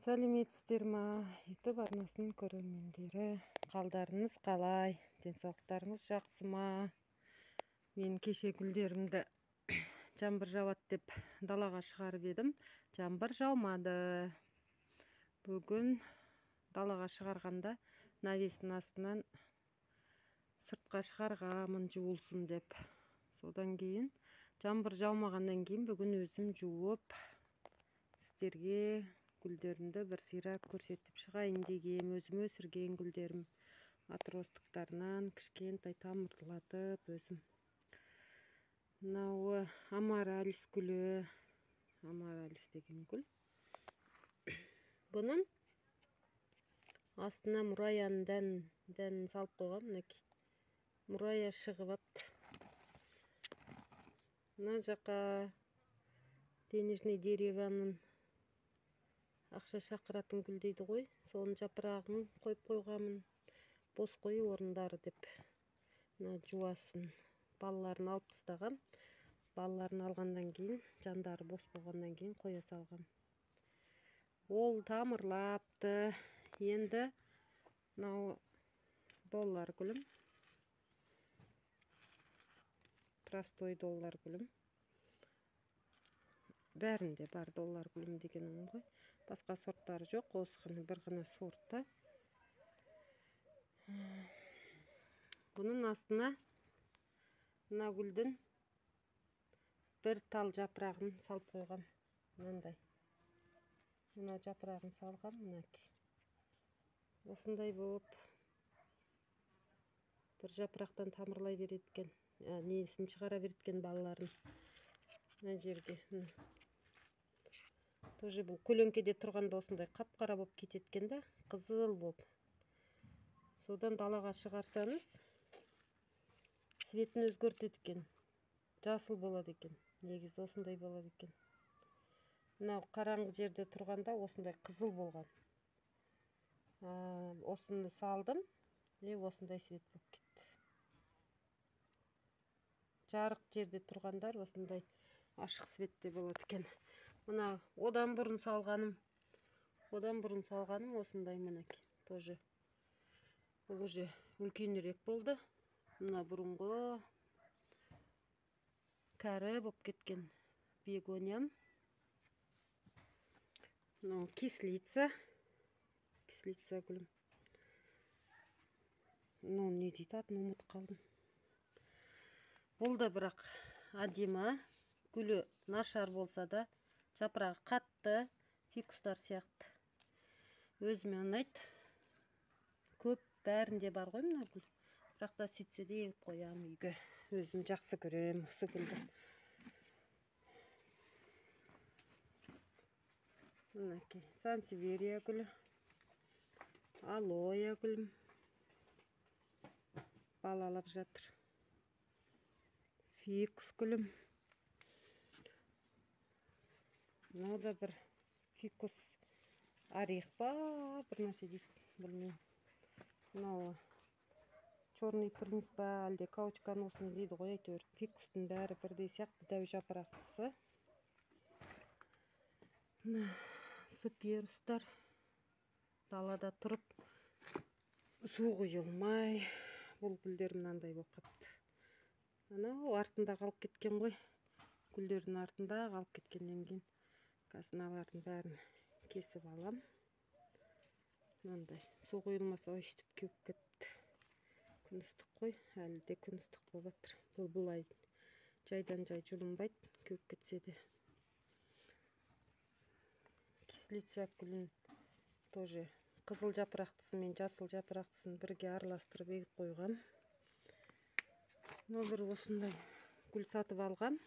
Сәлеметсіздер ма, YouTube арнасының көрермендері, қалдарыңыз қалай, денсаулықтарыңыз жақсы ма? Мен кеше гүлдерімді жаңбыр жауады деп далаға шығарып едім, жаңбыр жаумады. Бүгін далаға шығарғанда навестің астынан сыртқа шығарғамын жуылсын деп. Содан кейін жаңбыр жаумағаннан кейін бүгін өзім жуып сіздерге гүлдерімді бір сыйра көрсетіп шығайын дегем. Өзім өсірген гүлдерім отростықтарынан кішкентай тамырлатып өзім. Мынауы амаралис гүлі, амаралис деген гүл. Бұның астына мұраяның дәнін салып қойғам, мінекей. Мұрая шығып апты. Мына жаққа денежный дереваның ақша шақыратын гүл дейді ғой, соның жапырағын қойып қойғанмын. Бос қою орындары деп. Мына жуасын балаларын алып тастағам. Балаларын алғаннан кейін, жандары бос болғаннан кейін қоя салғам. Ол тамырлапты. Енді мынау доллар гүлім. Простой доллар гүлім. Бәрінде бар доллар гүлім деген ғой. Басқа сорттары жоқ, осы ғана бір ғана сорты. Бұның астына мына гүлдің бір тал жапырағын салып қойғам. Мынандай. Мына жапырағын салғам, мінекей. Осындай болып бір жапырақтан тамырлай береді екен. Несін шығара береді екен балаларын. Мына жерге. Тоже бұл көлеңкеде тұрғанда осындай қап-қара болып кетеді екен да, қызыл болып. Содан далаға шығарсаңыз, цветін өзгертеді екен. Жасыл болады екен. Негізі осындай болады екен. Мынау қараңғы жерде тұрғанда осындай қызыл болған. Осыны салдым, и осындай цвет болып кетті. Жарық жерде тұрғандар осындай ашық цветте болады екен. Мына одан бұрын салғаным осындай мінекей, тоже. Бұл уже үлкенірек болды. Мына бұрынғы кәрі болып кеткен бегониям. Мынау кислица. Кислица гүлім. Мынау не дейді, атын ұмытып қалдым. Бұл да бірақ әдемі. Гүлі нашар болса да жапырағы қатты, фикустар сияқты. Өзіме ұнайды. Көп бәрінде бар ғой мына гүл. Бірақ та сөйтсе де егіп қоямын үйге. Өзім жақсы көремін осы гүлді. Мінекей, сансеверия гүлі, алоэ гүлім балалап жатыр. Фикус гүлім. Мынау да бір фикус орех па, бір нәрсе дейді, білмеймін. Мынау черный принц па, әлде каучуконосный дейді ғой, әйтеуір фикустың бәрі бірдей сияқты, дәу жапырақтысы. Мына сыперустар далада тұрып су құйылмай, бұл гүлдер мынандай болып қапты. Анау артында қалып кеткен ғой. Гүлдердің артында қалып кеткеннен кейін қазір мыналардың бәрін кесіп алам. Мынандай су құйылмаса өйстіп кеуіп кетті. Күн ыстық қой, әлі де күн ыстық болып жатыр. Бұл бұлай жайдан жай жұлынбайды, кеуіп кетсе де. Кислица гүлін тоже қызыл жапырақтысы мен жасыл жапырақтысын бірге араластырып егіп қойғам. Мынау бір осындай гүл сатып алғам.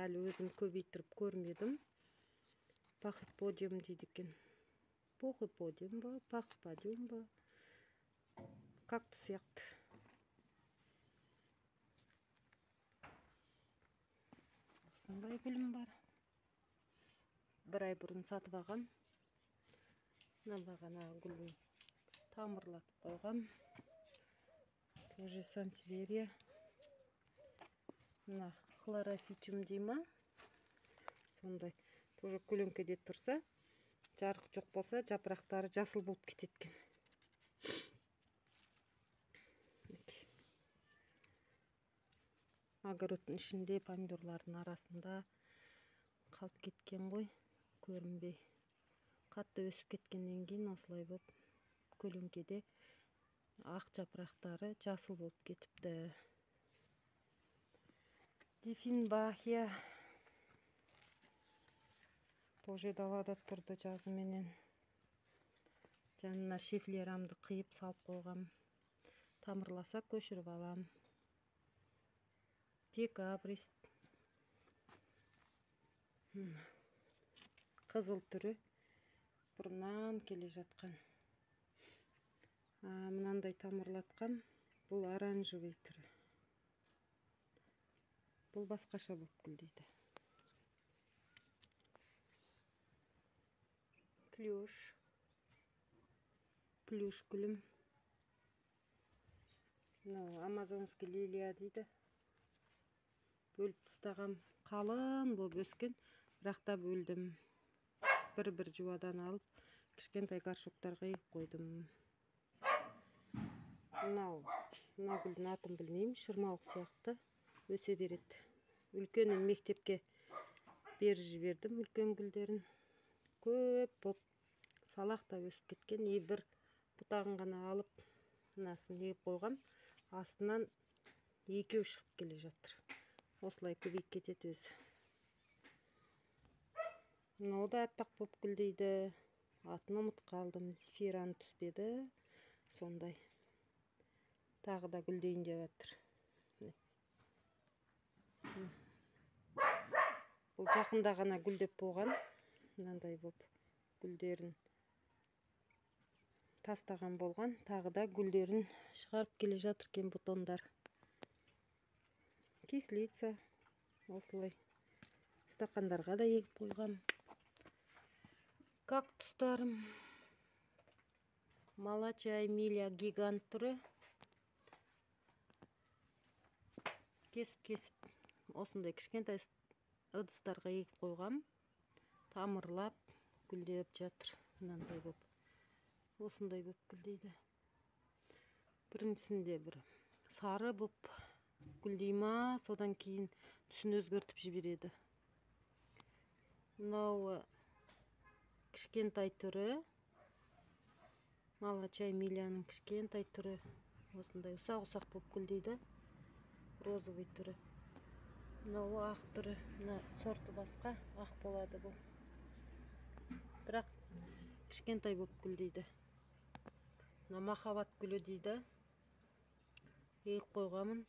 Әлі өзім көбейтіріп көрмедім. Пахоподиум дейді екен. Похоподиум ба, пахоподиум ба? Кактус сияқты. Осындай гүлім бар. Бір ай бұрын сатып алғам. Мына бағана гүлін тамырлатып қойғам. Тоже сансеверия. Мына хлорофитум дей ма? Сондай. Тоже көлеңкеде тұрса, Жарық жоқ болса, жапырақтары жасыл болып кетеді екен. Огородтың ішінде помидорлардың арасында қалып кеткен ғой, көрінбей. Қатты өсіп кеткеннен кейін осылай болып көлеңкеде ақ жапырақтары жасыл болып кетіпті. Диффенбахия тоже далада тұрды жазыменен. Жанына шефлерамды қиып салып қойғам. Тамырласа көшіріп алам. Декабрист. Қызыл түрі бұрыннан келе жатқан. Мынандай тамырлатқан, бұл оранжевый түрі. Бұл басқаша болып гүлдейді. Плюш. Плюш гүлім. Мынау амазонский лилия дейді. Бөліп тастағам, қалын болып өскен, бірақ та бөлдім. Бір-бір жуадан алып, кішкентай горшоктарға егіп қойдым. Мына гүлдің атын білмеймін, шырмауық сияқты өсе береді. Үлкенін мектепке беріп жібердім, үлкен гүлдерін. Көп боп салақтап өсіп кеткен, и бір бұтағын ғана алып, мынасын егіп қойғам, астынан екеу шығып келе жатыр. Осылай көбейіп кетеді өзі. Мынау да аппақ болып гүлдейді. Атын ұмытып қалдым, зефираны түспеді. Сондай. Тағы да гүлдейін деп жатыр. Бұл жақында ғана гүлдеп болған. Мынандай болып гүлдерін тастаған болған. Тағы да гүлдерін шығарып келе жатыр екен бутондар. Кислица осылай стақандарға да егіп қойғам. Кактустарым. Малача Эмилия гигант түрі. Кесіп-кесіп осындай кішкентай ыдыстарға егіп қойғам. Тамырлап гүлдеп жатыр. Мынандай болып. Осындай болып гүлдейді. Біріншісінде бір сары болып гүлдей ма, содан кейін түсін өзгертіп жібереді. Мынау кішкентай түрі. Малача Эмилияның кішкентай түрі. Осындай ұсақ-ұсақ болып гүлдейді. Розовый түрі. Мынау ақ түрі. Мына сорты басқа, ақ болады бұл. Бірақ кішкентай болып гүлдейді. Мына махаббат гүлі дейді. Егіп қойғанмын.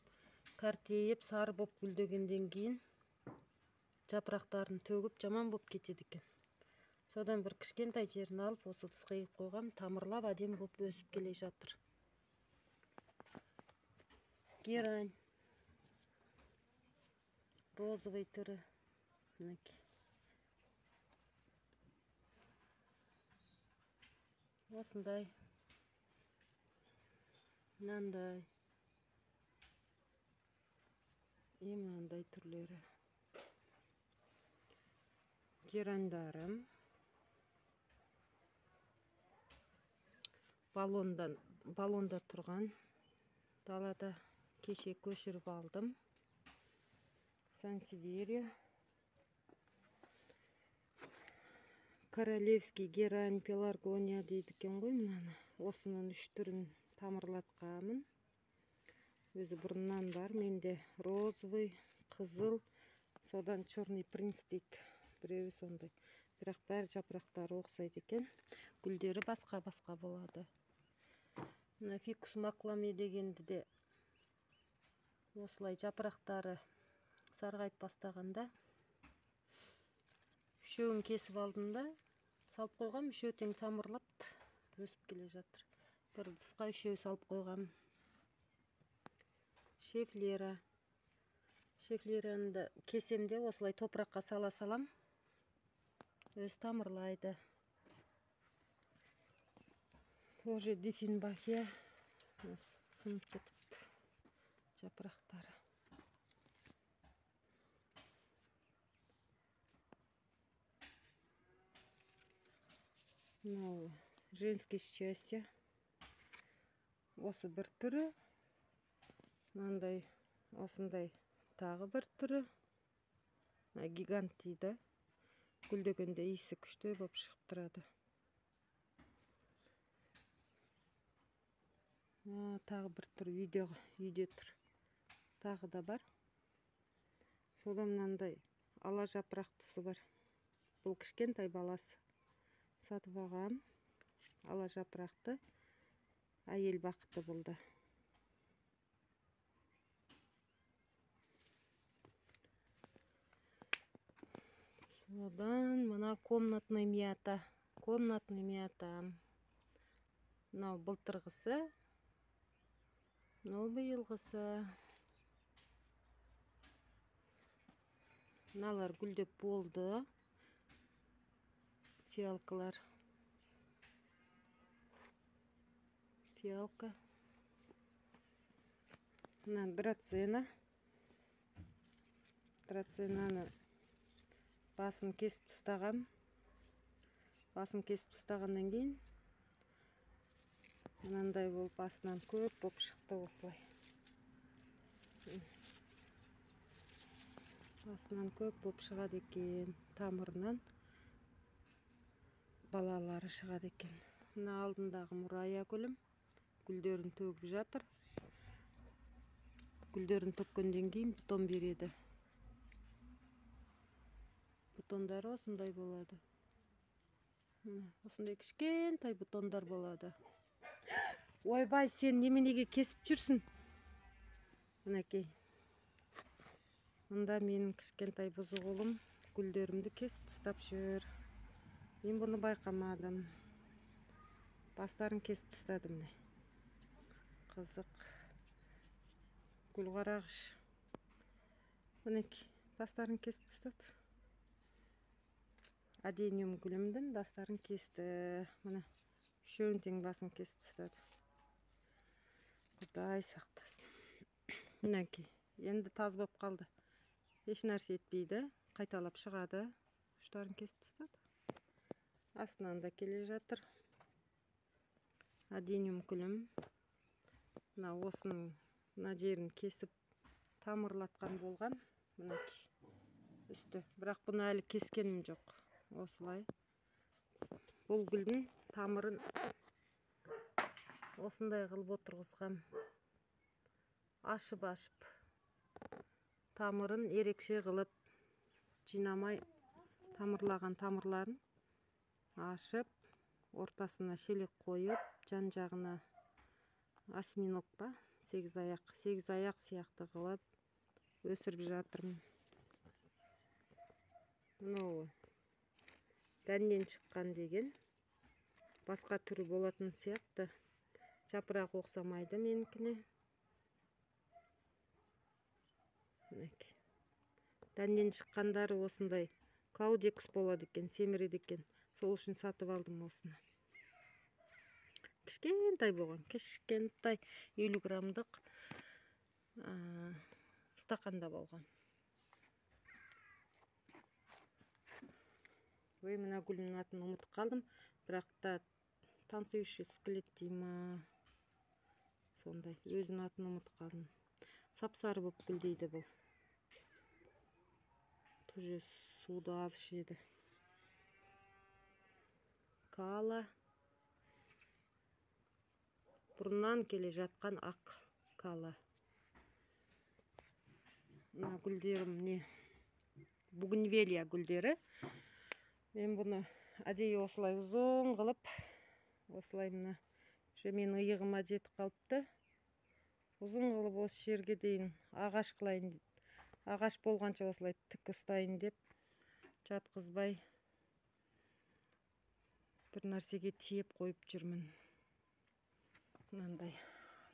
Кәртейіп сары болып гүлдегенден кейін жапырақтарын төгіп жаман болып кетеді екен. Содан бір кішкентай жерін алып осы ыдысқа егіп қойғам, тамырлап әдемі болып өсіп келе жатыр. Герань. Розовый түрі. Мінекей. Осындай. Мынандай. И мынандай түрлері. Герандарым. Баллонда тұрған. Далада кеше көшіріп алдым. Сансеверия. Королевский герань, пеларгония дейді екен ғой мынаны. Осының үш түрін тамырлатқанмын. Өзі бұрыннан бар менде розовый, қызыл, содан черный принц дейді. Біреуі сондай. Бірақ бәрі жапырақтары ұқсайды екен. Гүлдері басқа-басқа болады. Мына фикус макламе дегенді де осылай жапырақтары сарғайып бастағанда үшеуін кесіп алдым да салып қойғам, үшеуі тең тамырлап өсіп келе жатыр. Бір ыдысқа үшеу салып қойғам. Шефлера. Шефлераны да кесем де осылай топыраққа сала салам. Өз тамырлайды. Тоже диффенбахия сынып кетіпті жапырақтары. Мынау женский счастье. Осы бір түрі. Мынандай осындай тағы бір түрі. Мына гигант дейді. Гүлдегенде иісі күшті болып шығып тұрады. Тағы бір түр үйде тұр. Тағы да бар. Содан мынандай ала жапырақтысы бар. Бұл кішкентай баласы. Сатып алғам. Ала жапырақты әйел бақыты болды. Содан мына комнатный мята. Комнатный мята. Мынау былтырғысы. Мынау биылғысы. Мыналар гүлдеп болды. Фиалкалар. Фиалка. Мына драцена. Драценаны басын кесіп тастағам. Басын кесіп тастағаннан кейін мынандай болып басынан көп болып шықты осылай. Басынан көп болып шығады екен. Тамырынан балалары шығады екен. Мына алдындағы мұрая гүлім гүлдерін төгіп жатыр. Гүлдерін төккеннен кейін бутон береді. Бутондары осындай болады. Осындай кішкентай бутондар болады. Ойбай, сен неменеге кесіп жүрсің? Мінекей. Мында менің кішкентай бұзық ұлым гүлдерімді кесіп тастап жүр. Мен бұны байқамадым. Бастарын кесіп тастадым. Қызық. Гүл қарағыш. Мінекей, бастарын кесіп тастады. Адениум гүлімдің бастарын кесті. Міне, үшеуін тең басын кесіп тастады. Құдай сақтасын. Мінекей, енді таз болып қалды. Еш нәрсе етпейді, қайталап шығады. Ұштарын кесіп тастады. Астынан да келе жатыр. Адениум гүлім. Мына осының мына жерін кесіп тамырлатқан болған. Мінекей, үсті. Бірақ бұны әлі кескенім жоқ. Осылай. Бұл гүлдің тамырын осындай қылып отырғызғам. Ашып-ашып тамырын ерекше қылып жинамай тамырлаған тамырларын ашып, ортасына шелек қойып, жан-жағына осьминог па, сегіз аяқ сияқты қылып өсіріп жатырмын. Мынау дәннен шыққан деген басқа түрі болатын сияқты. Жапырақ ұқсамайды менікіне. Мінекей. Дәннен шыққандары осындай каудекс болады екен, семіреді екен. Сол үшін сатып алдым осыны. Кішкентай болған, кішкентай 50 граммдық стақанда болған. Ой, мына гүлдің атын ұмытып қалдым, бірақ та танцующий скелет дей ма, сондай, өзінің атын ұмытып қалдым. Сап-сары болып гүлдейді бұл. Тоже суды аз ішеді. Кала. Бұрыннан келе жатқан ақ кала. Мына гүлдерім не? Бугенвилия гүлдері. Мен бұны әдейі осылай ұзын қылып, осылай мына уже менің иығыма жетіп қалыпты. Ұзын қылып осы жерге дейін ағаш қылайын, ағаш болғанша осылай тік ұстайын деп жатқызбай бір нәрсеге тиеп қойып жүрмін. Мынандай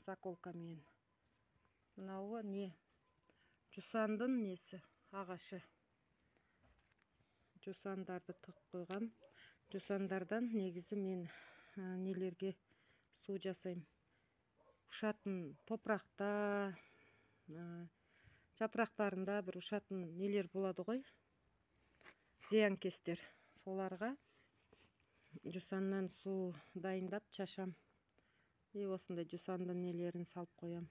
заколкамен. Мынауы не? Жусандың несі? Ағашы. Жусандарды тығып қойғам. Жусандардан негізі мен нелерге су жасаймын. Ұшатын топырақта, жапырақтарында бір ұшатын нелер болады ғой, зиянкестер. Соларға Жусаннан су дайындап шашам. И осындай жусандың нелерін салып қоям.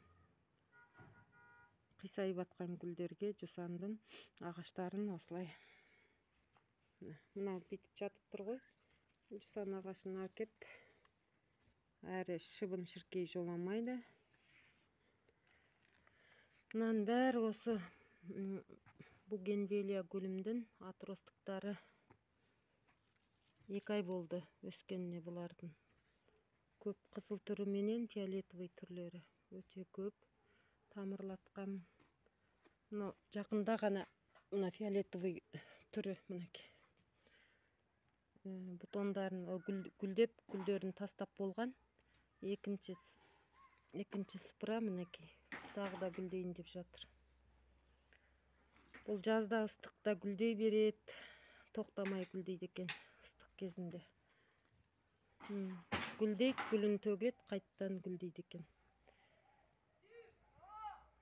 Қисайып атқан гүлдерге жусандың ағаштарын осылай. Мына бүйтіп жатып тұр ғой. Жусан ағашын әкеп, әрі шыбын шіркей жоламайды. Мынаның бәрі осы бугенвилия гүлімдің отростықтары. 2 ай болды өскеніне бұлардың. Көп қызыл түрі менен фиолетовый түрлері өте көп тамырлатқан. Мынау жақында ғана мына фиолетовый түрі мінекей. Бутондарын гүлдеп, гүлдерін тастап болған. Екінші сыпыра мінекей. Тағы да гүлдейін деп жатыр. Бұл жазда ыстықта гүлдей береді, тоқтамай гүлдейді екен ыстық кезінде. Гүлдейді, гүлін төгеді, қайттан гүлдейді екен.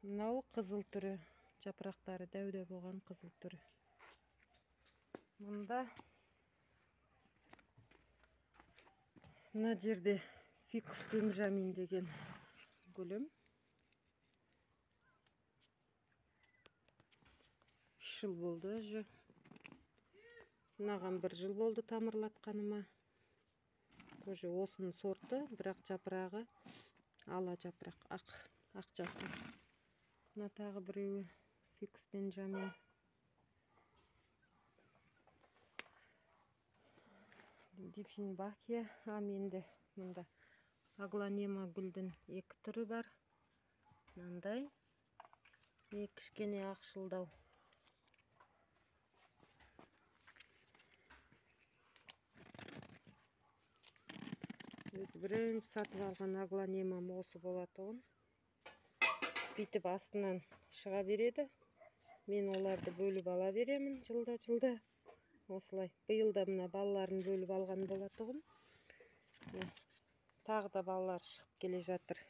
Мынау қызыл түрі, жапырақтары дәу-дәу болған қызыл түрі. Мында мына жерде фикус бенджамин деген гүлім. 3 жыл болды уже. Мынаған 1 жыл болды тамырлатқаныма. Тоже осының сорты, бірақ жапырағы ала жапырақ, ақ жасыл. Мына тағы біреуі фикус бенджамин. Диффенбахия, менде мында аглонема гүлдің 2 түрі бар. Мынандай, кішкене ақшылдау. Өз бірінші сатып алған аглонемам осы болатұғын. Бүйтіп астынан шыға береді. Мен оларды бөліп ала беремін жылда-жылда. Осылай. Биыл да мына балаларын бөліп алған болатұғын. Тағы да балалар шығып келе жатыр.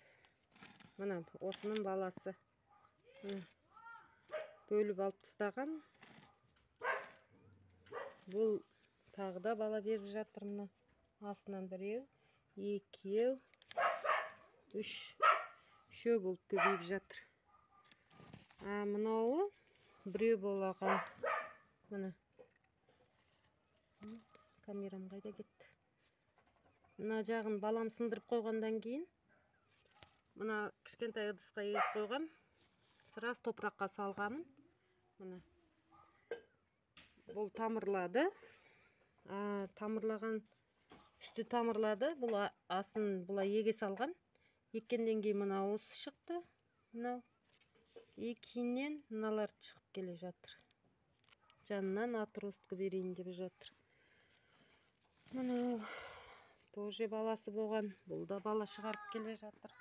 Мына осының баласы. Бөліп алып тастаған. Бұл тағы да бала беріп жатыр мына. Астынан біреу, екеу, үш. Үшеу болып көбейіп жатыр. Мынауы біреу болаған. Мына. Камерам қайда кетті? Мына жағын балам сындырып қойғандан кейін мына кішкентай ыдысқа егіп қойғам. Сырас топыраққа салғанмын. Мына. Бұл тамырлады. Тамырлаған, үсті тамырлады. Бұл астын бұлай еге салған. Еккеннен кейін мына осы шықты. Мынау. Кейіннен мыналар шығып келе жатыр. Жанынан отростка берейін деп жатыр. Мынау тоже баласы болған. Бұл да бала шығарып келе жатыр.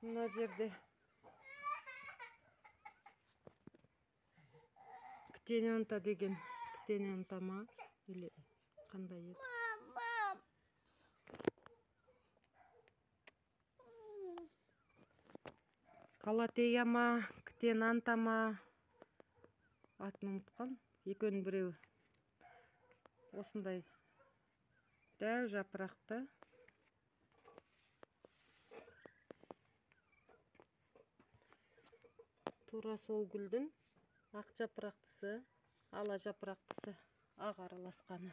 Мына жерде ктенанта деген, ктенанта ма или қандай еді? Калатея ма, ктенанта ма, атын ұмытқан, екеуінің біреуі. Осындай дәу жапырақты. Тура сол гүлдің ақ жапырақтысы, ала жапырақтысы, ақ араласқаны.